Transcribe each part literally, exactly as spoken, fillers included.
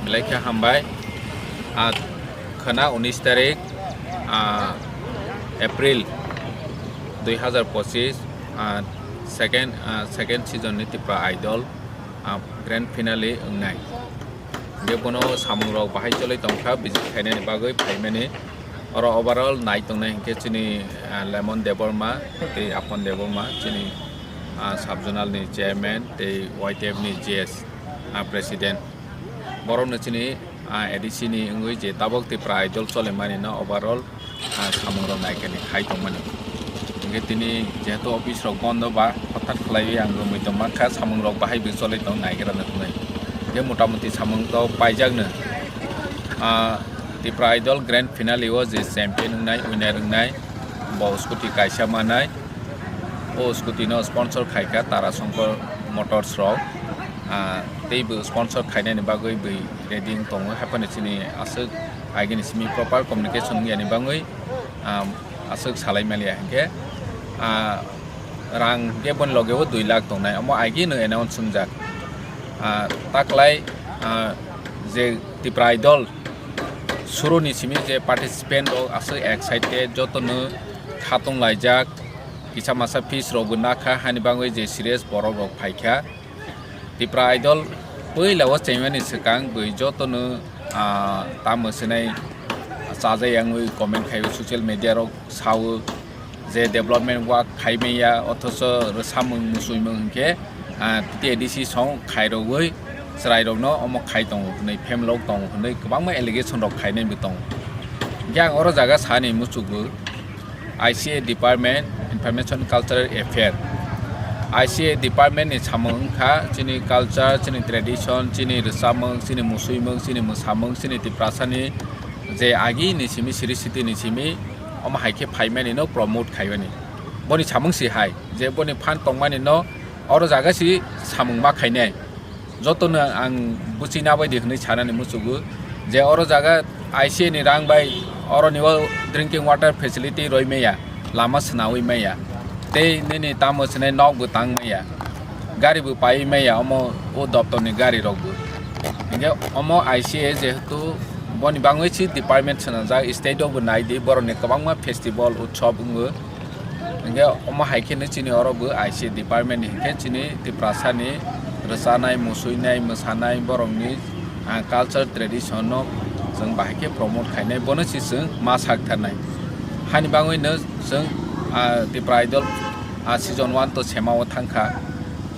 Belai khe hambai. Ah, khwna unis tarik, ah, April dui hazar pochis, ah, second, ah, second season ni Tipra Idol, ah, grand finale wngnai. Hingke bono samung rok bahai choloi tongkha, visit khainani bagwi phaimani. Oro overall nai tongnai hingke chini, ah, Lemon Debbarma tei Apon Debbarma, chini, ah, sub zonal ni chairman tei Y T F ni G S, ah, president. Borokno chini, ah, A D C ni wngwi je tabok Tipra Idol cholimani no overall, ah, samung rok naikani khai tongmani. Hingke tini jehetu office rok bondo ba hothat khlaiwi ang romwi tongma kha, samung rok bahai bo choloi tong naigra na tongnai. Hingke motamuti samung to paijakno. Ah, Tipra Idol grand finale o je champion wngnai, winner wngnai, bo scooty kaisa manai. O scooty no sponsor khaikha Tara Shankar Motors rok. Ah, tei bo sponsor khainani bagwi bwi ready wng tongo. Haphano chini aswk agini simi proper communication wngya ni bagwi, ah, aswk salai maliya hinkhe, ah, rang khe boni loge o dui lakh tongnai. Omo agi no announce wngjak. Ah, taklai, ah, je Tipra Idol suru ni simi je participant rok aswk excited, jotono khatung laijak, kisa masa fees rok bo nakha, hani bagwi je serious borok rok phaikha. Tipra Idol puila o chengmani swkang bwi jotono, ah, tamo swnai chajai yangwi comment khaio, social media rok sao je development work khai manya, othocho rwsamung musuimung hinkhe, ah, T T A D C song khairogwi chwrairokno omo khai tongo hwnwi, phemelok tongo hwnwi kwbangma allegation rok khainai bo tongo. Hinkhe ang oro jaga sani muchukgo. I C A department, Information Cultural Affair. I C A department ni samung wngkha chini culture, chini tradition, chini rwchapmung, chini musuimung, chini mwsamung, chini Tiprasani je agi ni simi, siri siti ni simi, omo hai khe phaimani no promote khaimani. Boni samung si hai, je boni phan tongmani no oro jaga si samung ma khainai. Jotono ang buchina bai di hwnwi sanani muchugo je oro jaga I C A ni rang bai oroni o drinking water facility roi maya, lama swnawi maya, tei nini tamo swnai nok bo tang maya, gari bo pai maya, omo o doptor ni gari rok bo. Hinkhe omo I C A jehetu boni bangwi si department swnamjak, state o bo nai di, borok ni kwbangma festival utsob wngo. Hinkhe omo hai khe no chini oro bo I C A department ni hinkhe chini Tiprasa ni rwchanai, musuinai, mwsanai borok ni, ah, culture tradition no chwng bahai khe promote khainai, bono se chwng ma sak tharnai. Hani bangwi no chwng, ah, Tipra Idol, ah, season one to sema o thang kha,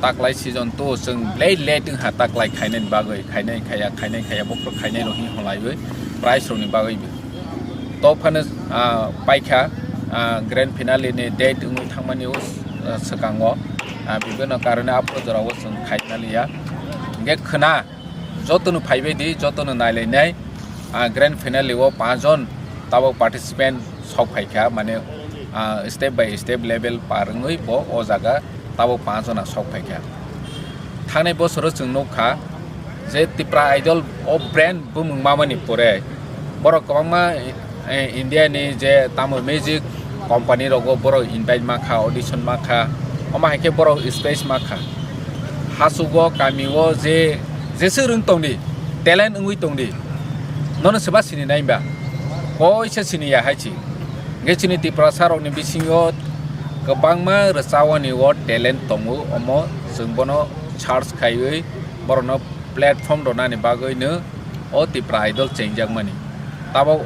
taklai season two chwng belai late wng kha taklai khainai ni bagwi, khainai khaya, khainai khaya, bokhorok khainai rok hwnwi holaiwi prize rok ni bagwi bo. To phano, ah, paikha, ah, grand finale ni date wngwi thangmani o, ah, swkango, ah, bibino karone aphuru jorao chwng khaina liya. Hinkhe khwna jotono phaibai di, jotono nailainai, ah, grand finale o panch jon tabok participant sok phaikha, mane, ah, step by step level par wngwi bo o jaga tabok panch jona sok phaikha. Thangnai bosoro chwng nukha je Tipra Idol o brand bumung mamani pore borok kwbangma, eh, India ni je tamo music company rogo borok invite ma kha, audition ma kha, omo hai khe borok space ma kha. Hasugo kami o je jeswk rwng tong di, talent wngwi tong di, nono swba sini nai ba? Koisa sini ya hai si. Hingke chini Tiprasa rokni bisingo kwbangma rwchawani o talent tongo, omo chwng bono search khaiwi borokno platform rwnani bagwino o Tipra Idol chengjakmani. Tabok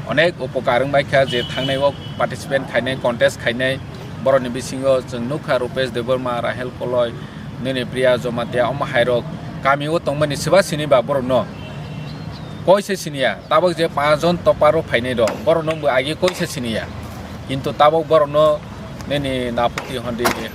onek upokar wngbaikha je thangnai o participant khainai, contest khainai, borokni bisingo chwng nukha Rupesh Debbarma, Rahel Koloi, nini Priya Jomatia, omo hairok kami o tongmani swba sini ba borokno? Koise siniya, tabok je panch jon topar o phainai rok, borokno bo agi koise siniya. Kintu tabok borokno nini naphuti hondi